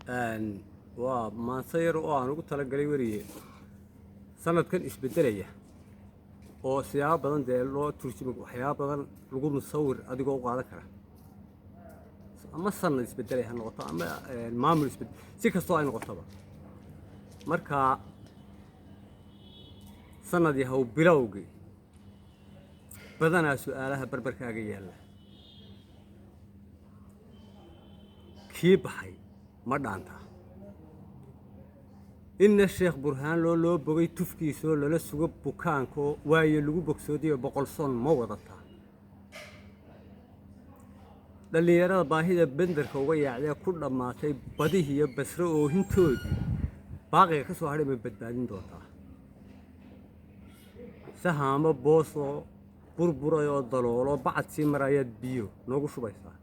Waa maanso yar oo aan ugu talagalay weriye sanadkan isbedelaya oo siyaabo badan dee loo turjuma, waxyaabo badan lagu musawir adigoo u qaadan kara, ama sanad isbedelaya ha noqoto ama maamul isbedel, si kastoo ay noqotoba. Marka sanad yahow bilowgii badanaa su-aalaha barbarkaaga yaalla, kii baxay ma dhaantaa? Inna Sheekh Burhaan loo bogay tufkiisoo lala sugo bukaankoo waayo lagu bogsoodiyo 100 son ma wadataa? Dhallinyarada baahida benderka uga yaacdee ku dhammaatay badihiyo basro oohintoodii baaqiga ka soo hadhay ma badbaadin doontaa? Sahaamo boosoo burburay oo daloolo bacad sii marayaad biyo noogu shubaysaa.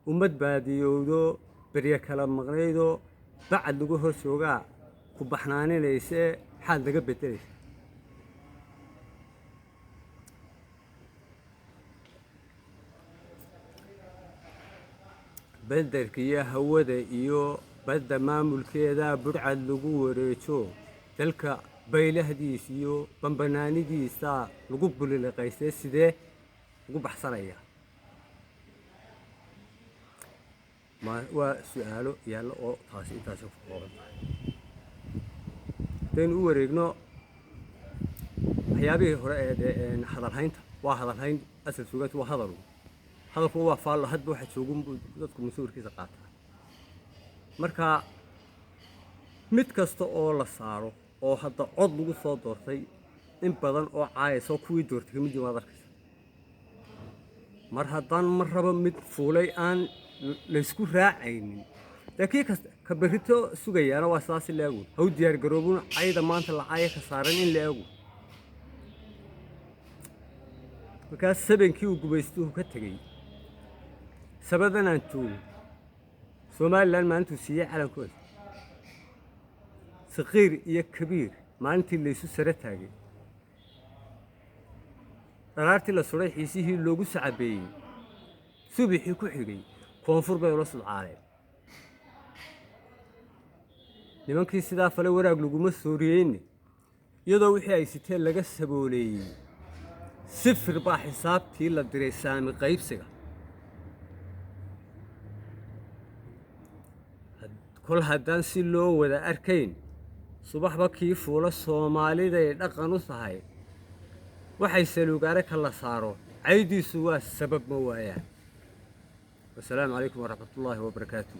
Ummad baadiyowdo beryo kala maqnaydoo bacad lagu hor joogaa ku baxnaaninaysee, maxaad naga beddelaysaa? Benderka iyo hawada iyo badda maamulkeeda budhcad lagu wareejo, dalka baylahdiis iyo bambanaanidiisa lagu buliliqaystee, sidee ugu baxsanaya? Waa su-aalo yaallo oo taasi intaasi ku kooban tahay. Haddaynu u wareegno waxyaabihii hore ee dee hadalhaynta, waa hadalhayn asal suugaanta, waa hadalu, hadalku waa faallo, hadba waxa joogun buu dadku musawirkiisa qaataa. Marka mid kasta oo la saaro oo hadda cod lagu soo doortay, in badan oo caayaysa kuwii doortay kamid yihiin waad arkaysa. Mar haddaan mar rabo mid fuulay aan laysku raacaynin, dee kii kasta ka berrito sugayaana waa sidaas in la eegu, ha u diyaar garoobun cayda maanta la caaya ka saaran in la eegu. Markaas sabankii uu gumaystuhu ka tegey sabadan aan joogo Somalilan maalintuu siiyey calankooda, saqiir iyo kabiir maalintii laysu sare taagay, dharaartii la suray xiisihii loogu sacabeeyey, subixii ku xigay koonfur bay ula sudcaaleen nimankii. Sidaa fale waraag laguma sooriyeyne, iyadoo wixii ay siteen laga sabooleeyey, sifir baa xisaabtii la diray saami qaybsiga. Kol haddaan si loo wada arkayn subaxba kii fuula, Soomaaliday dhaqan u tahay waxay saluugaare ka la saaro, caydiisu waa sabab ma waayaan. Wasalaamu calaykum waraxmatullaahi wabarakaatu.